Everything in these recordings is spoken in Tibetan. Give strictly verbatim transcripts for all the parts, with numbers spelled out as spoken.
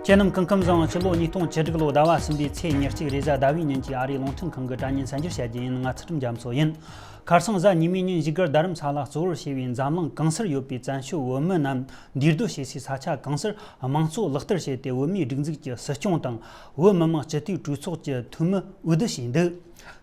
ཁྱེད་རྣམས་སྐུ་ཁམས་བཟང་། ཕྱི་ལོ་ཉིས་སྟོང་བཅུ་དྲུག་ལོ་ཟླ་བ་གསུམ་པའི་ཚེས་ཉེར་གཅིག་རེས་གཟའ་ཟླ་བའི་ཉིན་གྱི་ཨ་རིའི་རླུང་འཕྲིན་ཁང་གི་དྲ་བརྙན་གསར་འགྱུར་བཤད་རྒྱུ་ཡིན། ང་ཚུལ་ཁྲིམས་རྒྱ་མཚོ་ཡིན། ཁ་སང་གཟའ་ཉི་མའི་ཉིན་བཞུགས་སྒར་རྡ་རམ་ས་ལ་གཙོ་བོར་བྱས་པའི་འཛམ་གླིང་གང་སར་ཡོད་པའི་བཙན་བྱོལ་བོད་མི་རྣམས་འདུས་སྡོད་བྱེད་སའི་ས་ཆ་གང་སར་དམངས་གཙོ་ལག་བསྟར་བྱས་ཏེ། བོད་མིའི་སྒྲིག་འཛུགས་ཀྱི་སྲིད་སྐྱོང་དང་བོད་མི་མང་སྤྱི་འཐུས་གྲོས་ཚོགས་ཀྱི་འཐུས་མི་འོས་བསྡུ་བྱས་འདུག་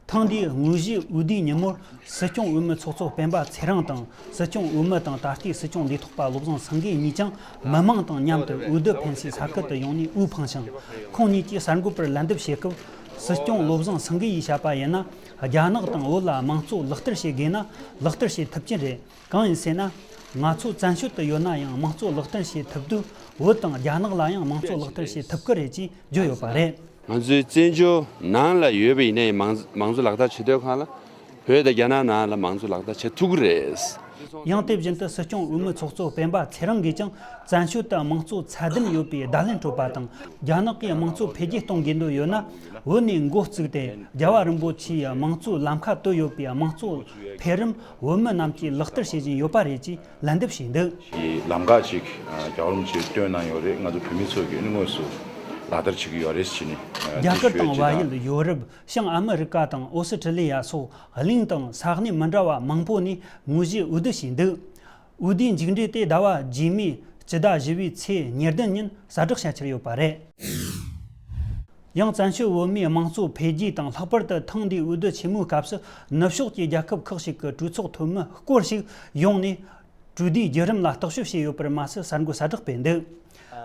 ཐེངས་འདིའི་དངོས་གཞིའི་འོས་བསྡུའི་ཉིན་མོར་སྲིད་སྐྱོང་འོས་མི་ཚོགས་གཙོ་སྤེན་པ་ཚེ་རིང་དང་། སྲིད་སྐྱོང་འོས་མི་དང་ད་ལྟའི་སྲིད་སྐྱོང་ལས་ཐོག་པ་བློ་བཟང་སེང་གེ་གཉིས་ཀྱང་མི་མང་དང་མཉམ་དུ་འོས་བསྡུ་ཕན་སའི་ས་ཁུལ་དུ་ཡོང་ནས་འོས་འཕངས་ཤིང་། ཁོང་གཉིས་ཀྱིས་གསར་འགོད་པར་ལན་འདེབས་བྱེད་སྐབས། སྲིད་སྐྱོང་བློ་བཟང་སེང་གེ་ཡིས་བཤད་པ་ཡིན་ན། རྒྱ་ནག་དང་བོད་ལ་དམངས་གཙོ་ལག་བསྟར་བྱེད་དགོས་ན་ལག་བསྟར་བྱེད་ཐུབ་ཀྱི་རེད། གང་ཡིན་ཟེར་ན། ང་ཚོ་བཙན་བྱོལ་དུ་ཡོད་ན་ཡང་དམངས་གཙོ་ལག་བསྟར་བྱེད་ཐུབ་དུས། བོད་དང་རྒྱ་ནག་ལ་ཡང་དམངས་གཙོ་ལག་བསྟར་བྱེད་ཐུབ་ཀྱི་རེད་ཅེས་བརྗོད་ཡོད་པ་རེད། ང་ཚོའི་བཙན་བྱོལ་ནང་ལ་ཡོད་པ་ཡིན་ནའི་མང་མང་གཙོ་ལག་བསྟར་བྱེད་དུས་སྒང་ལ་བོད་དང་རྒྱ་ནག་ནང་ལ་མང་གཙོ་ལག་བསྟར་བྱེད་ཐུབ་ཀྱི་རེད། ཡང་དེ་བཞིན་དུ་སྲིད་སྐྱོང་འོས་མི་ཚོགས་གཙོ་སྤེན་པ་ཚེ་རིང་གིས་ཀྱང་བཙན་བྱོལ་དུ་དམངས་གཙོ་ཚད་ལྡན་ཡོད་པའི་བརྡ་ལན་སྤྲོད་པ་དང་། རྒྱ་ནག་གིས་དམངས་གཙོ་འཕེལ་རྒྱས་གཏོང་དགོས་འདོད་ཡོད་ན། བོད་ནས་འགོ་བཙུགས་ཏེ་རྒྱལ་བ་རིན་པོ་ཆེའི་དམངས་གཙོའི་ལམ་ཁ་བཏོད་ཡོད་པའི་དམངས་གཙོ་འཕེལ་རིམ་བོད་མི་རྣམས་ཀྱིས་ལག་བསྟར་བྱེད་བཞིན་ཡོད་པ་རེད་ཅེས་ལན་འདེབས་བྱས་འདུག་གི་ལམ་ཁ་ཅིག་རྒྱལ་བ་རིན་པོ་ཆེས་བཏོན་གནང་ཡོད་རེད། ང་ཚོ་བོད་མི་ཚོ་གིས་དངོས་སུ་ལག་བསྟར་བྱེད་ཀྱི་ཡོད་རེད་ཟེར་ནས། རྒྱ་གར་དང་བལ་ཡུལ། ཡོ་རོབ། བྱང་ཨ་མི་རི་ཀ་དང་ཨོ་སི་ཁྲི་ལི་ཡ་སོགས་གླིང་དང་ས་གནས་མི་འདྲ་བ་མང་པོ་ནས་དངོས་གཞིའི་འོས་བསྡུ་བྱས་འདུག་འོས་བསྡུའི་མཇུག་འབྲས་དེ་ཟླ་བ་རྗེས་མའི་སྤྱི་ཟླ་བཞི་བའི་ཚེས་ཉེར་བདུན་ཉིན་གསལ་བསྒྲགས་བྱ་འཆར་ཡོད་པ་རེད། ཡང་བཙན་བྱོལ་བོད་མིའི་དམངས་གཙོ་འཕེལ་རྒྱས་དང་། ལྷག་པར་དུ་ཐེངས་འདིའི་འོས་བསྡུ་ཆེན་མོའི་སྐབས་སུ་ནུབ་ཕྱོགས་ཀྱི་རྒྱལ་ཁབ་ཁག་ཅིག་གི་གྲོས་ཚོགས་འཐུས་མི་སྐོར་ཞིག་ཡོང་ནས་གྲོས་བསྡུའི་བརྒྱུད་རིམ་ལ་རྟོག་ཞིབ་བྱས་ཡོད་པར་མ་ཟད། གསར་འགོད་གསལ་བསྒྲགས་སྤེལ་འདུག་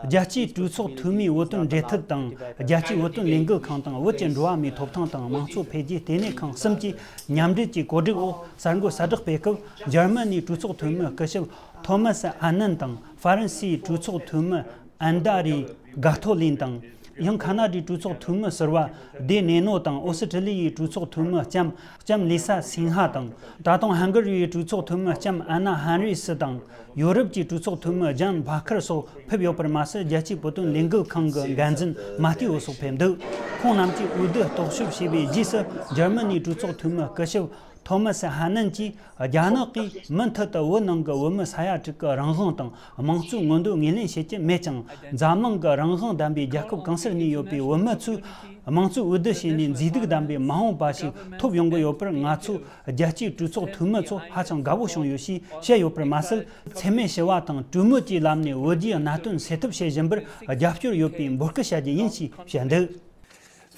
རྒྱལ་སྤྱིའི་གྲོས་ཚོགས་འཐུས་མིའི་བོད་དོན་འབྲེལ་མཐུད་དང་། རྒྱལ་སྤྱིའི་བོད་དོན་ལས་འགུལ་ཁང་དང་། བོད་ཀྱི་འགྲོ་བ་མིའི་ཐོབ་ཐང་དང་དམངས་གཙོ་འཕེལ་རྒྱས་ལྟེ་གནས་ཁང་གསུམ་གྱིས་མཉམ་འབྲེལ་གྱིས་གོ་སྒྲིག་འོག་གསར་འགོད་གསལ་བསྒྲགས་སྤེལ་སྐབས། འཇར་མ་ནིའི་གྲོས་ཚོགས་འཐུས་མི་སྐུ་ཞབས་ཐོ་མ་སི་ཨན་ནན་དང་། ཧྥ་རན་སིའི་གྲོས་ཚོགས་འཐུས་མི་ཨན་ད་རི་གྷ་ཐོ་ལིན་དང་། ཡང་ཁ་ན་ཌའི་གྲོས་ཚོགས་འཐུས་མི་ཟུར་པ་ལྡེ་ནེ་ནོ་དང་། ཨོ་སི་ཁྲི་ལི་ཡའི་གྲོས་ཚོགས་འཐུས་མི་ལྕམ་ལྕམ་ལི་ས་སིང་ཧ་དང་། ད་དུང་ཧང་ག་རི་ཡའི་གྲོས་ཚོགས་འཐུས་མི་ལྕམ་ཨན་ན་ཧན་རི་སི་དང་། ཡོ་རོབ་ཀྱི་གྲོས་ཚོགས་འཐུས་མི་ཇན་བྷ་ཁར་སོགས་ཕེབས་ཡོད་པར་མ་ཟད། རྒྱལ་སྤྱིའི་བོད་དོན་ལས་འགུལ་ཁང་གི་འགན་འཛིན་མ་ཏི་འོ་སོགས་ཕེབས་འདུག་ཁོང་རྣམས་ཀྱིས་འོས་བསྡུ་རྟོག་ཞིབ་བྱས་པའི་རྗེས་སུ། འཇར་མ་ནིའི་གྲོས་ཚོགས་འཐུས་མི་སྐུ་ཞབས་ཐོ་མ་སི་ཧ་ནན་གྱིས། རྒྱ་ནག་གིས་མུ་མཐུད་དུ་བོད་ནང་གི་བོད་མི་ས་ཡ་དྲུག་གི་རང་དབང་དང་དམངས་གཙོའི་མངོན་འདོད་ངོས་ལེན་བྱེད་ཀྱི་མེད་ཅིང་། འཛམ་གླིང་གི་རང་དབང་ལྡན་པའི་རྒྱལ་ཁབ་གང་སར་གནས་ཡོད་པའི་བོད་མི་ཚོས་དམངས་གཙོའི་འོས་བསྡུ་བྱས་ནས་མཛེས་སྡུག་ལྡན་པའི་མ་འོངས་པ་ཞིག་ཐོབ་ཡོང་གི་ཡོད་པར། ང་ཚོ་རྒྱལ་སྤྱིའི་གྲོས་ཚོགས་འཐུས་མི་ཚོ་ཧ་ཅང་དགའ་པོ་བྱུང་ཡོད་ཞེས་བཤད་ཡོད་པར་མ་ཟད། འཚེ་མེད་ཞི་བ་དང་གྲོས་མོལ་གྱི་ལམ་ནས་བོད་རྒྱའི་གནད་དོན་སེལ་ཐབས་བྱེད་བཞིན་པར་རྒྱབ་སྐྱོར་ཡོད་པའི་འབོད་སྐུལ་བྱ་རྒྱུ་ཡིན་ཞེས་བཤད་འདུག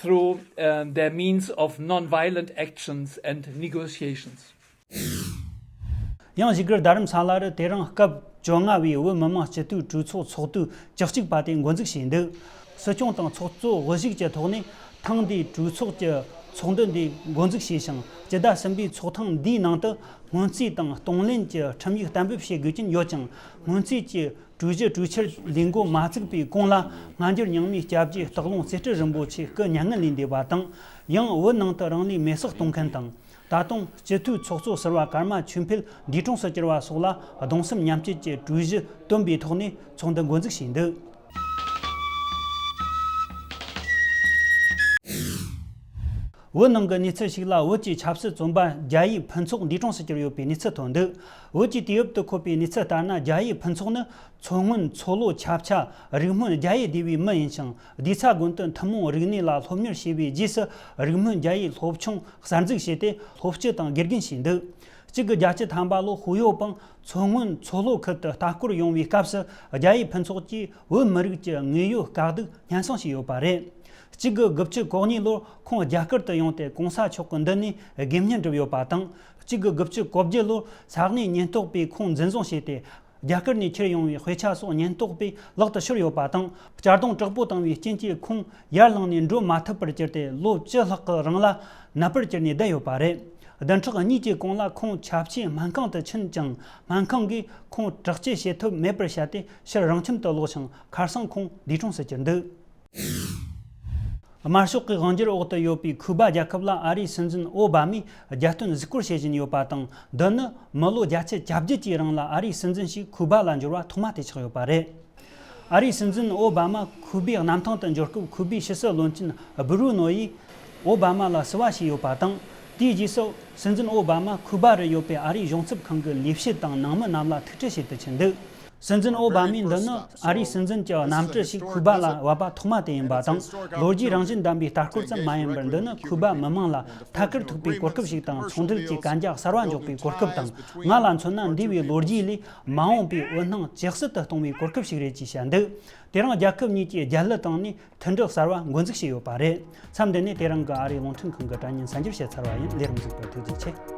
through, um, their means of non-violent actions and negotiations. ཡང་བཞུགས་སྒར་རྡ་རམ་ས་ལ་རུ་དེ་རིང་སྐབས་བཅོ་ལྔ་བའི་བོད་མི་མང་སྤྱི་འཐུས་གྲོས་ཚོགས་ཚོགས་དུས་བཅུ་གཅིག་པ་དེ་འགོ་འཛུགས་བྱས་འདུག་སྲིད་སྐྱོང་དང་ཚོགས་གཙོ་དབུ་བཞུགས་ཀྱི་ཐོག་ནས་ཐེངས་འདིའི་གྲོས་ཚོགས་ཀྱི་ཚོགས་འདུ་འདི་འགོ་འཛུགས་བྱས་ཤིང་། སྤྱི་ཟླ་གསུམ་པའི་ཚོགས་ཐེངས་འདིའི་ནང་དུ་སྔོན་རྩིས་དང་གཏོང་ལེན་གྱི་ཁྲིམས་ཡིག་གཏན་འབེབས་བྱེད་དགོས་ཀྱིན་ཡོད་ཅིང་། སྔོན་རྩིས་ཀྱི་གྲོས་གཞི་གྲོས་འཆར་ལས་འགོ་མ་བཙུགས་པའི་གོང་ལ། སྔ་འགྱུར་རྙིང་མའི་སྐྱབས་རྗེ་སྟག་ལུང་རྩེ་སྤྲུལ་རིན་པོ་ཆེ་སྐུ་མྱ་ངན་ལས་འདས་པ་དང་། ཡང་བོད་ནང་དུ་རང་ལུས་མེར་སྲེག་གཏོང་མཁན་དང་། ད་དུང་སྤྱི་འཐུས་ཚོགས་གཙོ་ཟུར་པ་ཀརྨ་ཆོས་འཕེལ་འདས་གྲོངས་སུ་གྱུར་བ་སོགས་ལ་གདུང་སེམས་མཉམ་སྐྱེད་ཀྱི་གྲོས་གཞི་བཏོན་པའི་ཐོག་ནས་ཚོགས་འདུ་འགོ་འཛུགས་བྱས་འདུག་བོད་ནང་གི་གནས་ཚུལ་ཞིག་ལ། བོད་ཀྱི་ཆབ་སྲིད་བཙོན་པ་རྒྱ་ཡེ་ཕུན་ཚོགས་འདས་གྲོངས་སུ་གྱུར་ཡོད་པའི་གནས་ཚུལ་ཐོན་འདུག་བོད་ཀྱི་དུས་བབ་ཏུ་འཁོད་པའི་གནས་ཚུལ་ལྟར་ན། རྒྱ་ཡེ་ཕུན་ཚོགས་ནི་མཚོ་སྔོན་མཚོ་ལྷོ་ཆབ་ཆ་རིག་སྨོན་རྒྱ་ཡེ་སྡེ་བའི་མི་ཡིན་ཞིང་། བསྡུས་ཚ་དགོན་དུ་ཐུན་མོང་རིག་གནས་ལ་སློབ་གཉེར་བྱས་པའི་རྗེས་སུ། རིག་སྨོན་རྒྱ་ཡེ་སློབ་ཆུང་གསར་འཛུགས་བྱས་ཏེ། སློབ་སྤྱི་དང་དགེ་རྒན་བྱས་འདུག་གཅིག་དགུ་བརྒྱད་ཅུ་ཐམ་པ་ལོ། ཧུའུ་ཡོ་པང་མཚོ་སྔོན་མཚོ་ལྷོ་ཁུལ་དུ་ལྟ་སྐོར་ཡོང་བའི་སྐབས་སུ། རྒྱ་ཡེ་ཕུན་ཚོགས་ཀྱིས་བོད་མི་རིགས་ཀྱི་དངོས་ཡོད་དཀའ་སྡུག་སྙན་སེང་ཞུས་ཡོད་པ་རེད། གཅིག་དགུ་དགུ་བཅུ་གོ་གཉིས་ལོར་ཁོང་རྒྱ་གར་དུ་ཡོང་སྟེ། གོང་ས་མཆོག་གི་མདུན་ནས་དགེ་བསྙེན་བསྒྲུབས་ཡོད་པ་དང་། གཅིག་དགུ་དགུ་བཅུ་གོ་བརྒྱད་ལོར་ས་གནས་ཉེན་རྟོག་པས་ཁོང་འཛིན་བཟུང་བྱས་ཏེ། རྒྱ་གར་ནས་ཁྱེར་ཡོང་བའི་དཔེ་ཆ་སོགས་ཉེན་རྟོག་པས་ལག་ཏུ་ཤོར་ཡོད་པ་དང་། གཅར་རྡུང་དྲག་པོ་བཏང་བའི་རྐྱེན་གྱིས་ཁོང་ཡར་ལངས་ནས་འགྲོ་མ་ཐུབ་པར་གྱུར་ཏེ། ལོ་བཅུ་ལྷག་གི་རིང་ལ་ནད་པར་གྱུར་ནས་བསྡད་ཡོད་པ་རེད། བདུན་ཕྲག་གཉིས་ཀྱི་གོང་ལ་ཁོང་ཆབ་ཆའི་སྨན་ཁང་དུ་ཕྱིན་ཀྱང་། སྨན་ཁང་གིས་ཁོང་དྲག་སྐྱེད་བྱེད་ཐུབ་མེད་པར་བཤད་དེ། ཕྱིར་རང་ཁྱིམ་དུ་ལོག་ཞིང་། ཁ་སང་ཁོང་འདས་གྲོངས་སུ་གྱུར་འདུག་དམར་ཤོག་གི་དབང་སྒྱུར་འོག་ཏུ་ཡོད་པའི་ཁུ་པ་རྒྱལ་ཁབ་ལ་ཨ་རིའི་སྲིད་འཛིན་ཨོ་བྷ་མས་རྒྱལ་དོན་གཟིགས་སྐོར་བྱེད་བཞིན་ཡོད་པ་དང་། འདི་ནི་མི་ལོ་བརྒྱད་ཅུ་གྱ་བརྒྱད་ཀྱི་རིང་ལ་ཨ་རིའི་སྲིད་འཛིན་ཞིག་ཁུ་པ་ལ་འབྱོར་བ་ཐོག་མ་དེ་ཆགས་ཡོད་པ་རེད། ཨ་རིའི་སྲིད་འཛིན་ཨོ་བྷ་མ་ཁུ་པའི་གནམ་ཐང་དུ་འབྱོར་སྐབས། ཁུ་པའི་ཕྱི་སྲིད་བློན་ཆེན་སྦུ་རུ་ནོ་ཡིས་ཨོ་བྷ་མ་ལ་བསུ་བ་ཞུས་ཡོད་པ་དང་། དེའི་རྗེས་སུ་སྲིད་འཛིན་ཨོ་བྷ་མ་ཁུ་པ་རུ་ཡོད་པའི་ཨ་རིའི་གཞུང་ཚབ་ཁང་གི་ལས་བྱེད་དང་ནང་མི་རྣམས་ལ་ཐུག་འཕྲད་བྱེད་དུ་ཕྱིན་འདུག་སྲིད་འཛིན་ཨོ་བྷ་མས་འདི་ནི་ཨ་རིའི་སྲིད་འཛིན་གྱི་གནམ་གྲུ་ཞིག་ཁུ་སྦ་ལ་བབས་པ་ཐོག་མ་དེ་ཡིན་པ་དང་། ལོ་རྒྱུས་རང་བཞིན་ལྡན་པའི་ལྟ་སྐོར་ཙམ་མ་ཡིན་པར། འདི་ནི་ཁུ་སྦ་མི་དམངས་ལ་ཐད་ཀར་ཐུག་པའི་གོ་སྐབས་ཤིག་དང་། ཚོང་འབྲེལ་གྱི་གན་རྒྱ་གསར་བ་འཇོག་པའི་གོ་སྐབས་དང་། ང་ལ་མཚོན་ན་འདས་པའི་ལོ་རྒྱུས་ལས་མ་འོངས་པའི་འོད་སྣང་ཇེ་གསལ་དུ་གཏོང་བའི་གོ་སྐབས་ཤིག་རེད་ཅེས་བཤད་འདུག་དེ་རིང་རྒྱལ་ཁབ་གཉིས་ཀྱི་རྒྱལ་གླུ་བཏང་ནས་མཐུན་སྒྲིལ་གསར་བ་འགོ་འཛུགས་བྱས་ཡོད་པ་རེད། མཚམས་འདི་ནས་དེ་རིང་གི་ཨ་རིའི་རླུང་འཕྲིན་ཁང་གི་དྲ་བརྙན་གསར་འགྱུར་བཤད་ཚར་བ་ཡིན། ལས་རིམ་གཟིགས་པར་ཐུགས་རྗེ་ཆེ།